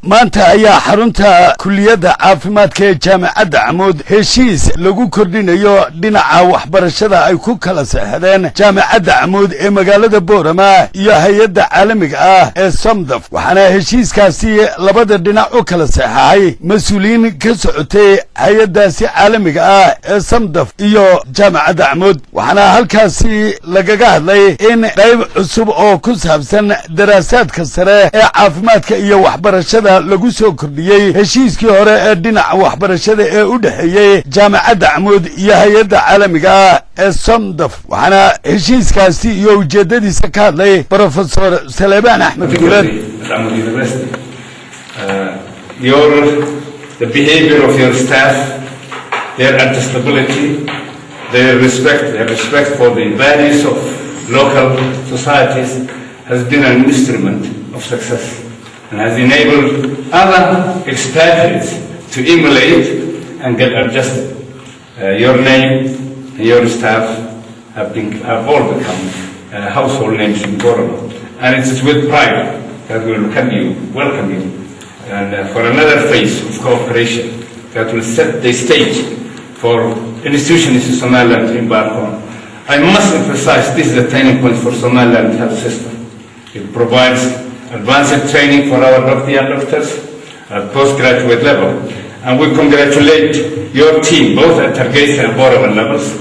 Maanta ayaa xarunta kuliyadda caafimaadka ee Jaamacadda Camuud heshiis lagu kordhinayo dhinaca waxbarashada ay ku kala saxeexdeen Jaamacadda Camuud ee magaalada Boorama iyo hay-adda caalamiga ah ee SOMDAF. Waxaana heshiiskaasi labada dhinac u kala saxeexay mas-uuliyiin ka socotay hay-addaasi caalamiga ah ee SOMDAF iyo Jaamacadda Camuud. Waxaana halkaasi lagaga hadlay in qayb cusub oo ku saabsan daraasaadka sare ee caafimaadka iyo waxbarashada lagu soo kordhiyey heshiiskii hore ee dhinaca waxbarashada ee u dhexeeyey Jaamacadda Camuud iyo hay-adda caalamiga ah ee SOMDAF. Waxaana heshiiskaasi iyo ujeeddadiisa ka hadlay Brofesor Saleebaan Axmed Guuled. At Amoud University. The behavior of your staff, their adjustability, their respect for the values of local societies has been an instrument of success and has enabled other expatriates to emulate and get adjusted. Your name and your staff have all become household names in Borama. And it is with pride that we will welcome you and for another phase of cooperation that will set the stage for institutions in Somaliland to embark on. I must emphasize, this is a turning point for Somaliland health system. It provides advanced training for our young doctors at postgraduate level. And we congratulate your team, both at Hargeisa and Borama levels,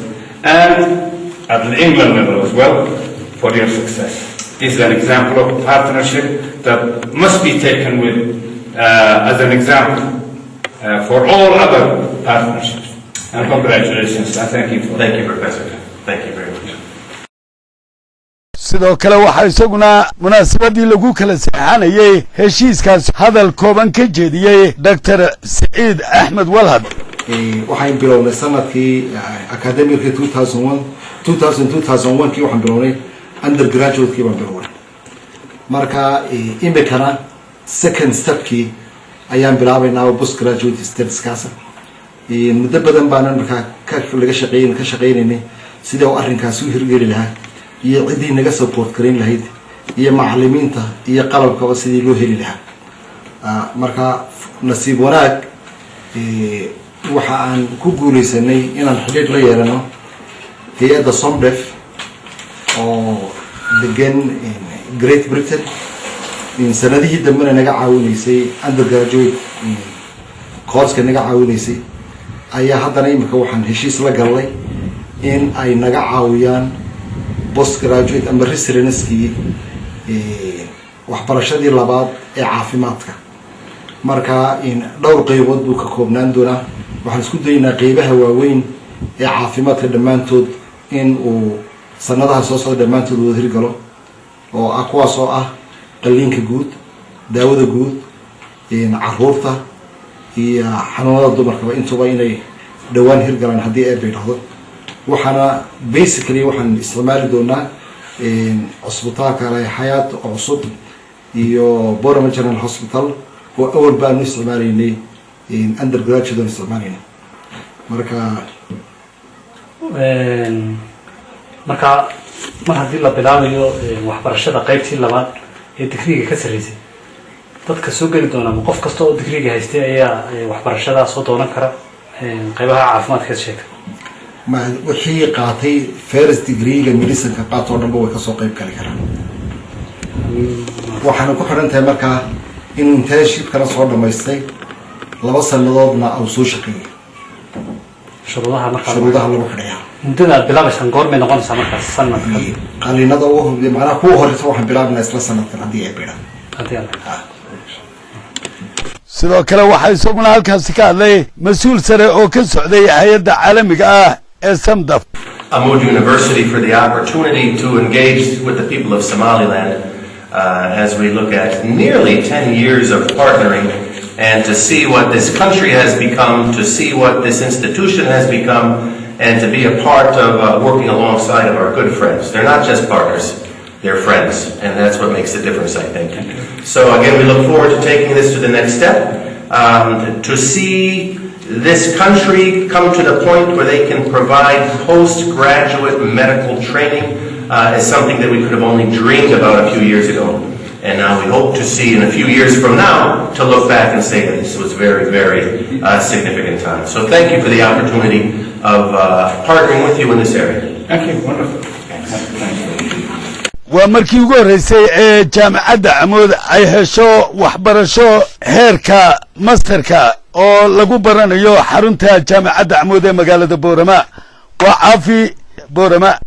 and at the England level as well, for your success. This is an example of partnership that must be taken with as an example for all other partnerships. And congratulations, and thank you for Thank you, Professor. Thank you very much. Sidoo kale waxaa isaguna munaasabadii lagu kala saxeexanayey heshiiskaas hadal kooban ka jeediyey Doctor Siciid Axmed Walhad. Waxaan bilownay sanadkii academicii 2001 2000 2001 kii. Waxaan bilownay undergraduate-kii baan bilownay. Marka imikana second stepkii ayaan bilaabaynaa oo postgraduate studieskaasa. Muddo badan baanan markaa ka laga shaqeyn ka shaqeynaynay sidii uu arrinkaasi u hirgeli lahaa iyo ciddii naga support garayn lahayd iyo macalimiinta iyo qalabkaba sidii loo heli lahaa. Marka nasiib wanaag, waxa aan ku guuleysanay inaan xidhiidh la yeelano hay-adda SOMDEF oo degan Great Britain, sanadihii dambena naga caawinaysay undergraduate courska naga caawinaysay. Ayaa haddana imika waxaan heshiis la galnay in ay naga caawiyaan postgraduate ama residencekii, waxbarashadii labaad ee caafimaadka. Marka dhowr qeybood buu ka koobnaan doonaa. Waxaan isku daynaa qeybaha waaweyn ee caafimaadka dhammaantood in uu sanadaha soo socda dhammaantood wada hirgalo, oo ah kuwaas oo ah qalliinka guud, daawada guud, caruurta iyo xanuunada dumarkaba, intuba inay dhowaan hirgalaan haddii Eebbe dhahdo. Waxaana basically waxaan isticmaali doonaa cusbitaalka Xayaat oo cusub iyo Borama General Hospital oo awal baanu isticmaalaynay undergraduate aan isticmaalaynay marka. Marka mar haddii la bilaabayo waxbarashada qaybtii labaad ee digriga ka sarreysay, dadka soo geli doona ma qof kasta oo digriga haystay ayaa waxbarashadaa soo doonan kara qaybaha caafimaadka sheegta? Ma wixii qaatay first degreega medicineka qaatoo dhanba way kasoo qayb gali karaan. Waxaana ku xidhan tahay markaa inuu internshipkana soo dhamaystay, 2 sanadoodna uu soo shaqeeyay. Shuruudaha markaa Shuruudaha lagu xidhaya. Muddada aad bilaabaysaan goormay noqonaysaa markaas, sanadka? Qaliinada ugu macnaha kuwa horeysa waxaan bilaabnaa isla sanadkan haddii ay bidhaan. Haddii Alla. Sidoo kale waxaa isaguna halkaasi ka hadlay mas-uul sare oo ka socday hay-adda caalamiga ah ee SOMDAF. Amoud University for the opportunity to engage with the people of Somaliland as we look at nearly 10 years of partnering and to see what this country has become, to see what this institution has become, and to be a part of working alongside of our good friends. They're not just partners, they're friends, and that's what makes the difference, I think. So again, we look forward to taking this to the next step, to see this country come to the point where they can provide postgraduate medical training is something that we could have only dreamed about a few years ago. And now we hope to see in a few years from now to look back and say that this was very, very significant time. So thank you for the opportunity of partnering with you in this area. Thank you. Wonderful. Thank you. Waa markii ugu horreysay ee Jaamacadda Camuud ay hesho waxbarasho heerka masterka oo lagu baranayo xarunta Jaamacadda Camuud ee magaalada Boorama. Waa Caafi, Boorama.